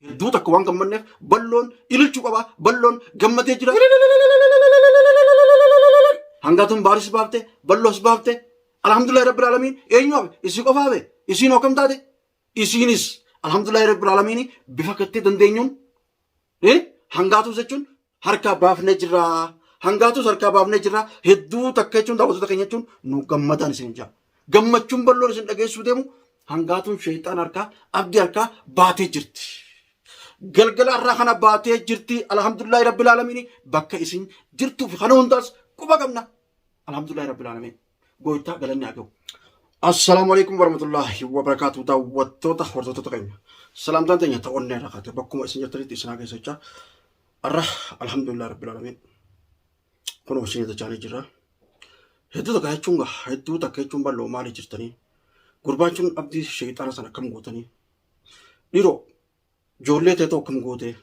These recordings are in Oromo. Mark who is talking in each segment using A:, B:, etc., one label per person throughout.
A: Hedduu takka waan gammanneef balloon ililchuu qaba. Balloon gammadee jira. Hangaatuun baaris baafte, balloos baafte. Alhamdulillahi rabbil aalamiin. Eenyu hafe? Isii qofa hafe. Isiin hoo akkam taate? Isiinis alhamdulillahi rabbil aalamiin bifa gattee dandeenyuun hangaatuu jechuun harkaa baafnee jirra. Hangaatus harkaa baafnee jirra. Hedduu takka jechuun daawwattoota keenya jechuun nu gammadaan isin jaa. Gammachuun bal'oon isin dhageessuu deemu hangaatuun sheexaan harkaa abdii harkaa baatee jirti. Galgala har'aa kana baatee jirti. Alhamdulillahi rabbil aalamiin bakka isin jirtuu fi kana hundaas quba qabna. Alhamdulillahi rabbil aalamiin. Gooftaa galanni haa gahu. Assalaamu alaikum warahmatullahi wabarakaatu daawwattoota hordoftoota keenya. Salaamtaan teenya ta onnee irraa kaate bakkuma isin jirtanitti isin haa geessu jechaa. Arra alhamdulillah rabbil aalamiin. Kunoo isin dachaanii jirra. Hedduu takka jechuun gaa hedduu takka jechuun bal'oo maali jirtanii? Gurbaan sun abdii sheexaana sana akkam gootanii? Dhiiroo ijoollee ta'e tokko akkam gootee?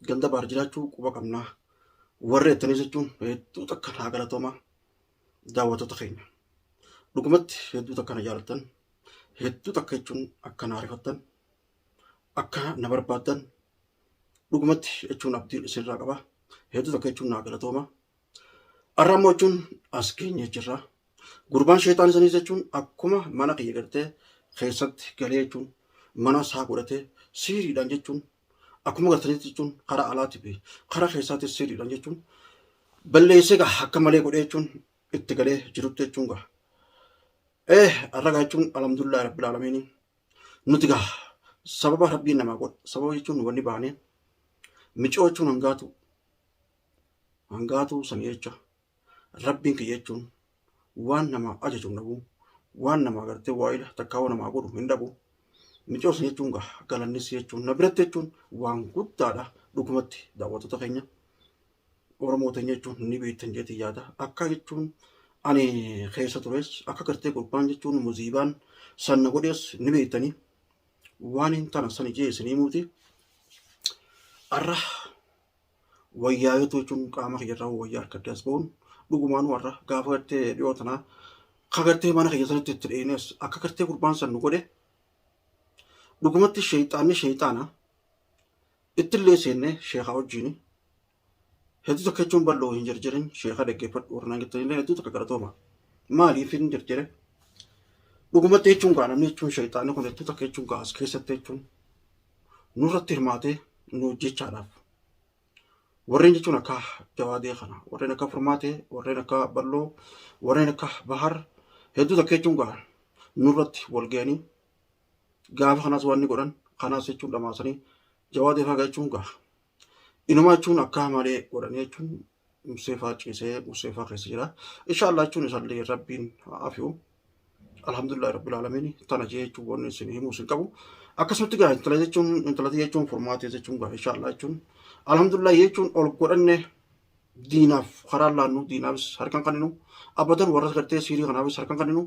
A: Ganda baar jiraachuu quba qabnaa. Warri jettanii jechuun hedduu takka naa galatoomaa daawwattoota keenya. Dhugumatti hedduu takka na jaalattan, hedduu takka jechuun akka na arifattan, akka na barbaaddan dhugumatti jechuun abdiin isinirraa qaba. Hedduu takka jechuun naa galatooma. Har'a immoo jechuun as geenyee jirra. Gurbaan sheexaan isanii jechuun akkuma mana kiyya gartee keessatti galee jechuun mana isaa godhatee siiriidhaan jechuun akkuma gartanitti jechuun karaa alaatii fi karaa keessaatis siiriidhaan jechuun balleessee gaa akka malee godhee jechuun itti galee jirutti jechuun gaa. Har'a gaa jechuun alhamdulillahi rabbil aalamiin nuti gaa sababa rabbiin namaa godha sababa jechuun wanni baanee micoo jechuun hangaatu hangaatu sanii jecha rabbiin kiyya jechuun waan namaa ajaju hin dhabu waan namaa gartee waa'ila takkaawwa namaa godhu hin dhabu micoo san jechuun gaa galannis jechuun na biratti jechuun waan guddaadha dhugumatti daawwattoota keenya Oromoo teenya jechuun ni beektan jeetii yaada. Akka jechuun ani keessa tures akka gartee gurbaan jechuun muziibaan san na godhees ni beektanii waan hin tana sani jee isinii himuuti. Arra wayyaayotu jechuun qaama kiyyarraa wayyaa harkadde as ba'uun dhugumaanuu arra gaafa gartee dhiyoo tanaa ka gartee mana kiyya sanitti itti dhiyeenes akka gartee gurbaan san nu godhe dhugumatti sheexaanni sheexaana ittillee seenne sheekaa wajjiini. Hedduu takka jechuun bal'oo hin jarjarin sheeka dhaggeeffadhu warra naan jettanillee hedduu takka galatooma. Maaliif hin jarjare? Dhugumatti jechuun gaa namni jechuun shayxaanni kun hedduu takka jechuun gaa as keessatti jechuun nurratti hirmaatee nu hojjechaadhaaf. Warreen jechuun akka jawaadee kana, warreen akka furmaatee, warreen akka bal'oo, warreen akka bahar hedduu takka jechuun gaa nurratti wal ga'anii gaafa kanaas waan ni godhan kanaas jechuun dhamaasanii jawaadee faa jechuun gaa Inumaa jechuun akkaa malee godhanii jechuun museefaa ciisee museefaa keessa jira. Inshaallah jechuun isallee rabbiin haa afi'u. Alhamdulillah rabbil aalamiin tana jee jechuun wanni isin himuu isin qabu. Akkasumatti gaa intala jechuun intalati jechuun furmaatee jechuun gaa inshaallah jechuun alhamdulillah jechuun ol godhanne diinaaf karaa laannu diinaafis harkan kanninu abadan warra gartee siirii kanaafis harkan kanninu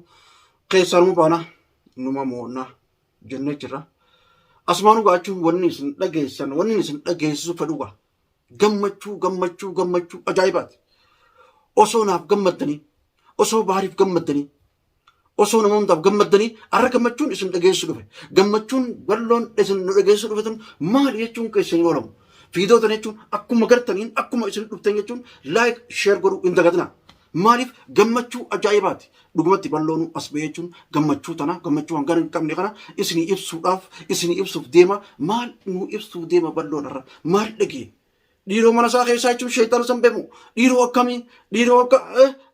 A: keessaa numa baana numa moonna. jennee jirra. Asumaanuu gaachuun wanni isin dhageessan wanni isin dhageessisu fedhu gaa gammachuu gammachuu gammachuu ajaa'ibaati. Osoo naaf gammaddanii osoo baariif gammaddanii osoo nama hundaaf gammaddanii har'a gammachuun isin dhageessu dhufe gammachuun bal'oon isin nu dhageessu dhufe tun maali jechuun keessan hin oolamu. Fiidootan jechuun akkuma gartaniin akkuma isin dhuftan jechuun like share godhuu hin dagatinaa. Maaliif gammachuu ajaa'ibaati. Dhugumatti bal'oonuu as ba'ee jechuun gammachuu tana gammachuu hangana hin qabne kana isinii ibsuudhaaf isinii ibsuuf deema maal nuu ibsuuf deema bal'oon irra maal dhagee dhiiroo mana isaa keessaa jechuun sheexana san beemu dhiiroo akkamii dhiiroo akka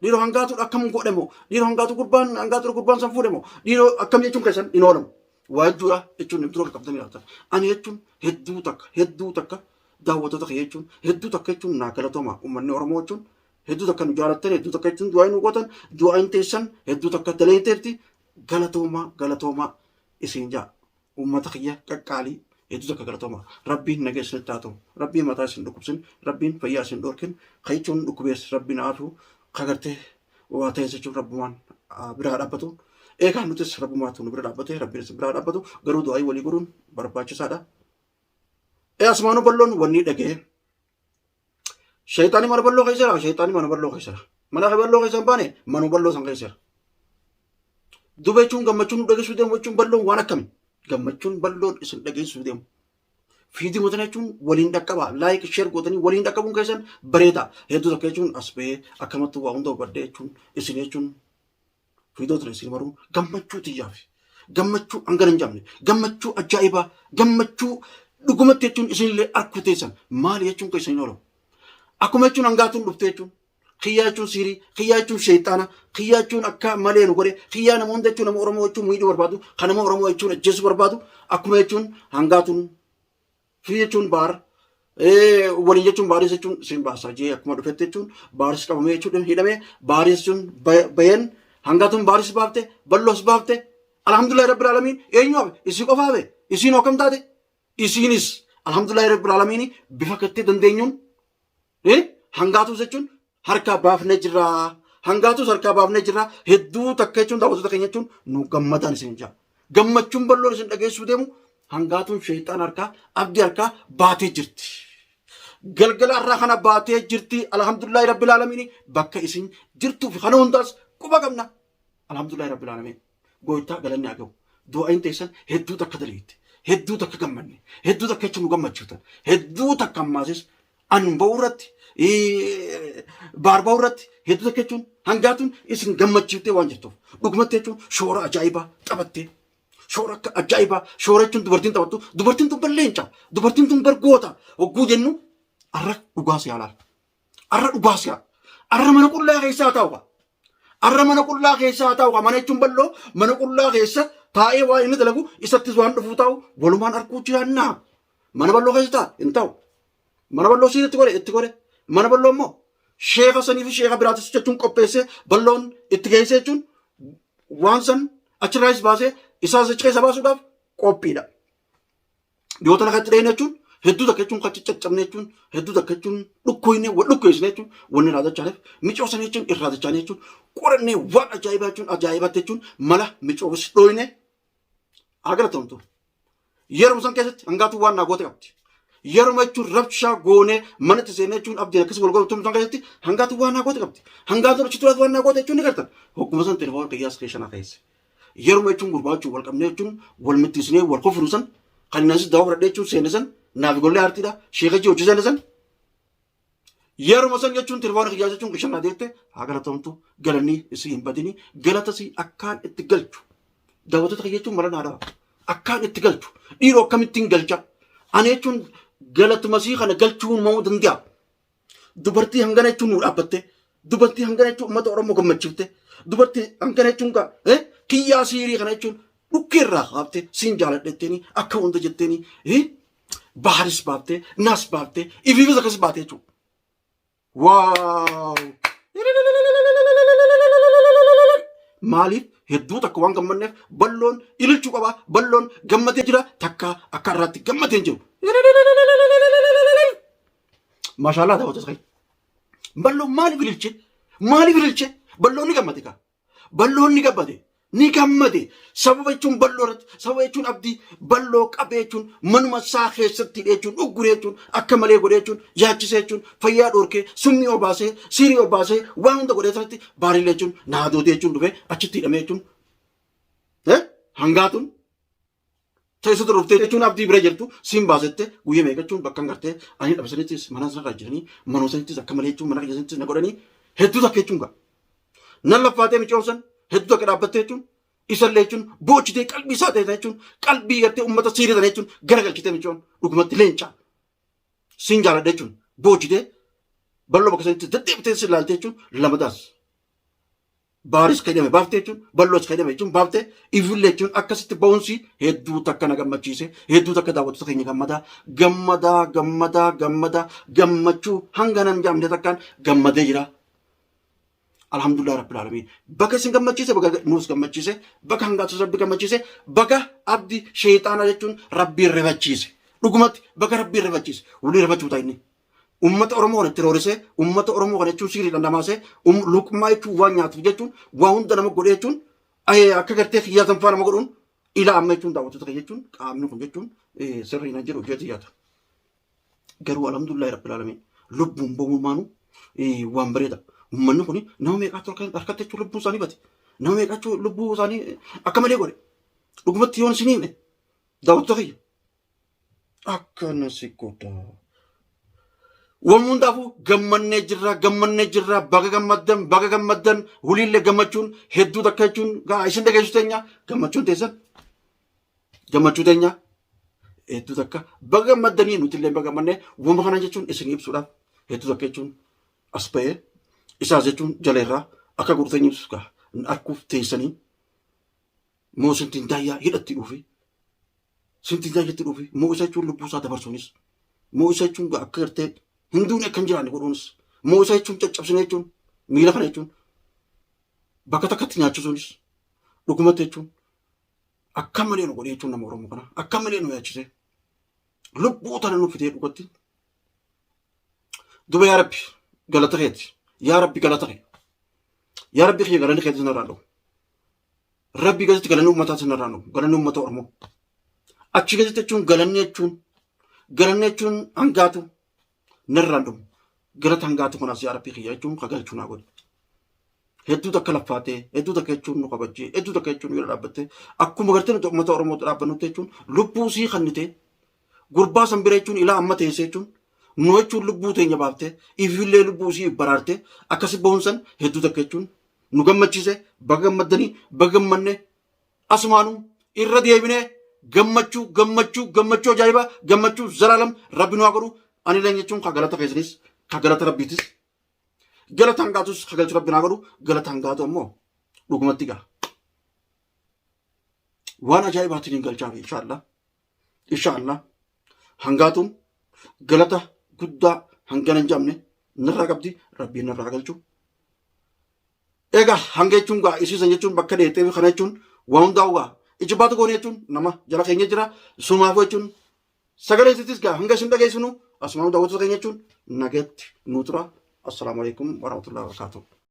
A: dhiiroo hangaatu akkam godhemo dhiiroo hangaatu gurbaan hangaatu gurbaan san fuudhemo dhiiroo akkam jechuun keessan hin oolamu waa jechuudha jechuun dura qabdanii laatan ani jechuun hedduu takka hedduu takka daawwattoota kiyya jechuun hedduu takka jechuun naa galatooma uummanni Oromoo jechuun Hedduu takka nu jaalattan, hedduu takka jechuun du'aa nu gootan, du'aan teessan hedduu takka daleeteerti. Galatoomaa, galatoomaa isin jaa. Uummata kiyya qaqqaalii hedduu takka galatoomaa. Rabbiin naga isinitti haa ta'u. Rabbiin mataa isin dhukkubsin. Rabbiin fayyaa isin dhorkin. Ka jechuun dhukkubees rabbiin haa afu. Ka gartee waa ta'es jechuun rabbumaan biraa dhaabbatu. Eegaa nutis rabbumaatu nu bira dhaabbate rabbiin isin biraa dhaabbatu. Garuu du'aayii walii godhuun barbaachisaadha. Ee asumaanuu bal'oon wanni dhaga'e. Shayxaanni mana bal'oo keessa jira. Shayxaanni mana bal'oo keessa jira. Mana bal'oo keessa hin baane mana bal'oo san keessa jira. Duba jechuun gammachuun nu dhageessuu deemu jechuun bal'oon waan akkami? Gammachuun bal'oon isin dhageessuu deemu. Fiidii mootan jechuun waliin dhaqqaba. Like share gootanii waliin dhaqqabuun keessan bareeda. Hedduu takka jechuun as bahee akkamatti waa hunda hubadhee jechuun isin jechuun fiidoo ture isin baruu gammachuu tiyyaaf. Gammachuu hangana hin jamne. Gammachuu ajaa'ibaa. Gammachuu dhugumatti jechuun isinillee arkuu teessan. Maali jechuun keessan hin oolu. Akkuma jechuun hangaatuun dhuftee jechuun Kiyyaa jechuun siirii, kiyyaa jechuun sheexxaana, kiyyaa jechuun akka malee nu godhe, kiyyaa nama hunda jechuun nama Oromoo jechuun miidhuu barbaadu, kan nama Oromoo jechuun ajjeesuu barbaadu, akkuma jechuun hangaatuun fi jechuun baar waliin jechuun baaris jechuun siin baasa jee akkuma dhufetti jechuun baaris qabamee jechuun hidhamee baaris jechuun bayeen hangaatuun baaris baafte balloos baafte alhamdulillah rabbil alamiin eenyu hafe isii qofa hafe isiin hokkam taate isiinis alhamdulillah rabbil alamiin bifa kattee dandeenyuun Hangaatuu jechuun harkaa baafnee jirra. Hangaatus harkaa baafnee jirra. Hedduu takka jechuun daawwattoota keenya jechuun nu gammadaan isin jaa. Gammachuun bal'oon isin dhageessuu deemu hangaatuun sheexaan harkaa abdii harkaa baatee jirti. Galgala har'aa kana baatee jirti. Alhamdulillahi rabbil aalamiin bakka isin jirtuu fi kana hundaas quba qabna. Alhamdulillahi rabbil aalamiin. Gooftaa galanni haa gahu. Du'aayin teessan hedduu takka daleette. Hedduu takka gammanne. Hedduu takka jechuun nu gammachiiftan. Hedduu takka ammaasis an ba'uu irratti baar ba'uu irratti hedduu takka jechuun hangaatuun isin gammachiiftee waan jirtuuf. Dhugumatti jechuun shoora ajaa'ibaa taphattee. Shoora akka ajaa'ibaa shoora jechuun dubartiin taphattu dubartiin tun bar leenca dubartiin tun bar goota hogguu jennu arra dhugaa si halaal. Arra dhugaa si'a. Arra mana qullaa keessaa taa'u. Arra mana qullaa keessaa taa'u. Mana jechuun bal'oo mana qullaa keessa taa'ee waan inni dalagu isattis waan dhufuu taa'u walumaan arguu jiraannaa. Mana bal'oo keessa taa'a hin taa'u. Mana bal'oo siin itti godhe itti godhe. Mana bal'oo immoo sheeka sanii fi sheeka biraatis jechuun qopheessee bal'oon itti geessee jechuun waan san achirraayis baasee isaas achi keessa baasuudhaaf qophiidha. Dhiyoo tana kan itti dhahine jechuun hedduu takka jechuun kan caccabne jechuun hedduu takka jechuun dhukkuine wal dhukkeessine jechuun wanni irraa dachaaniif micoo sana jechuun irraa dachaanii jechuun qorannee waan ajaa'ibaa jechuun ajaa'ibatti jechuun mala micoos dhooyne haa galatomtu. Yeroo san keessatti hangaatuu waan naa goote qabdi. Yeroo jechuun rabshaa goonee manatti seenee jechuun abdiin akkasii wal gootu san keessatti hangaatuu waan naa goote qabdi. Hangaatuu achi turaas waan naa goote jechuun ni gartan. Hogguma san telefoon qiyyaas keessa na keessa. Yeruma jechuun gurbaa jechuun wal qabnee jechuun wal mittiisnee wal kofru san kan inni asis dawaa fudhadhee jechuun seenne san naaf gollee aartiidha sheeka jee hojii seenne san yeruma san jechuun telefoona kiyyaa jechuun qishannaa deette haa galatomtu galanni isii hin badini galata isii akkaan itti galchu daawwattoota kiyya jechuun mala naa dhawa akkaan itti galchu dhiiroo akkamittiin galcha ani jechuun galatuma isii kana galchuu mamuu danda'a Dubartii hangana jechuun nu dhaabbatte. Dubartii hangana jechuun uummata Oromoo gammachiifte. Dubartii hangana jechuun gaa kiyyaa siirii kana jechuun dhukkee irraa kaaftee siin jaaladha jetteeni akka hunda jetteeni baaris baaftee naas baaftee ifiifis akkas baatee jechuudha. Waaw! Maaliif hedduu takka waan gammanneef balloon ililchuu qaba balloon gammadee jira takka akka irraatti gammadee hin jiru. Maashaallah daawwattoota keenya. Balloon maaliif ililche? Maaliif ililche? Balloon ni gammade kaa. Balloon ni gammade. Ni gammade. Sababa jechuun balloo irratti, sababa jechuun abdii balloo qabee jechuun manuma isaa keessatti hidhee jechuun ugguree jechuun akka malee godhee jechuun yaachisee jechuun fayyaa dhoorkee summii obaasee siirii obaasee waan hunda godhee sanatti baariilee jechuun naadootee jechuun dhufee achitti hidhamee jechuun hangaatuun Teessoo dhuftee jechuun abdii bira jirtu siin baasette guyyaa meeqa jechuun bakka gartee ani dhabe sanittis mana sanarraa jiranii manoo sanittis akka malee jechuun mana kiyya sanittis na godhanii hedduu takka jechuun gaa. Nan laffaatee micoon san hedduu takka dhaabbattee jechuun isallee jechuun boochitee qalbii isaa ta'e jechuun qalbii gartee uummata siirii sana jechuun garagalchitee micoon dhugumatti leenca siin jaaladha jechuun boochitee bal'oo bakka sanitti deddeebitee si ilaaltee jechuun lamadaas. Baaris ka jedhame baaftee jechuun bal'oos ka jedhame jechuun baaftee ifillee jechuun akkasitti ba'umsi hedduu takka na gammachiise hedduu takka daawwattoota keenya gammadaa gammadaa gammadaa gammadaa gammachuu hanga nan jaamne takkaan gammadee jira. Alhamdulillah Rabbil Aalamiin. Baga isin gammachiise baga nuus gammachiise baga hangaatus Rabbi gammachiise baga abdi sheexaana jechuun Rabbiin rifachiise. Dhugumatti baga Rabbiin rifachiise. Walii rifachuu ta'a inni. Ummata Oromoo kana itti roorisee, ummata Oromoo kana jechuun siirii dhandhamaasee, luqmaa jechuun waan nyaatuuf jechuun waa hunda nama godhee jechuun akka gartee kiyyaa sanfaa nama godhuun ilaa amma jechuun daawwattoota kiyya jechuun qaamni kun jechuun sirrii nan jedhu jeetii yaada. Garuu alhamdulillahi rabbil aalamiin lubbuun bahuumaanu waan bareeda. Uummanni kun nama meeqaatu harkatti jechuun lubbuun isaanii bate. Nama meeqaatu lubbuu isaanii akka malee godhe. Dhugumatti yoon isin hime daawwattoota kiyya. Akkana si godha. Waan hundaafuu gammannee jirra, gammannee jirra, baga gammaddan, baga gammaddan, waliillee gammachuun hedduu takka jechuun gaa isin dhageessu teenya, gammachuun teessan, gammachuu teenya hedduu takka baga gammaddanii nuti illee baga gammannee wama kana jechuun isin ibsuudhaaf hedduu takka jechuun as ba'ee isaas jechuun jala irraa akka godhu teenya ibsuuf gaa arguuf teessanii moo sintiin daayyaa hidhatti dhufi sintiin daayyaatti dhufi moo isa jechuun lubbuu isaa dabarsuunis moo isa jechuun akka gartee hin duune akka hin jiraanne godhuunis moo isa jechuun caccabsine jechuun miila kana jechuun bakka takkatti nyaachisuunis dhugumatti jechuun akka malee nu godhe jechuun nama Oromoo kana akka malee nu yaachise lubbuu tana nu fidee dhugatti. Duba yaa Rabbi galata keeti, yaa Rabbi galata kee, yaa Rabbi kiyya galanni keeti sinarraa dhufu. Rabbi gaditti galanni uummataa sinarraa dhufu, galanni uummata Oromoo. Achi gaditti jechuun galanni jechuun galanni jechuun hangaatu narraan dhumu. Galata hangaatu kunaas yaa Rabbi kiyya jechuun ka galchuu naa godhe. Hedduu takka laffaatee, hedduu takka jechuun nu kabajjee, hedduu takka jechuun nu bira dhaabbattee, akkuma gartee nuti uummata Oromoo dhaabbannutti jechuun lubbuu sii kannitee gurbaa san bira jechuun ilaa amma teessee jechuun nu jechuun lubbuu teenya baaftee ifiillee lubbuu sii baraartee akkasi bahuun san hedduu takka jechuun nu gammachiise. Baga gammaddanii, baga gammanne. Asumaanuu irra deebinee gammachuu gammachuu gammachuu ajaa'ibaa, gammachuu zalaalam rabbi nu haa godhu. Anileen jechuun ka galata keessanis ka galata rabbiitis galata hangaatus ka galchu rabbi naa godhu. Galata hangaatu ammoo dhugumatti gaa waan ajaa'ibaatiin hin galchaafi inshaallah, inshaallah. Hangaatuun galata guddaa hangana hin jedhamne narraa qabdi, rabbiin narraa galchu. Egaa hanga jechuun gaa isiisan jechuun bakka dheettee kana jechuun waan hundaa'u gaa ijibbaatu goone jechuun nama jala keenya jira sumaafuu jechuun sagalee isittis gaa hanga isin dhageessinu asumaan daawwattoota keenya jechuun nageetti nuu tura. Assalaamu alaikum warahmatullahi wabarakatuh.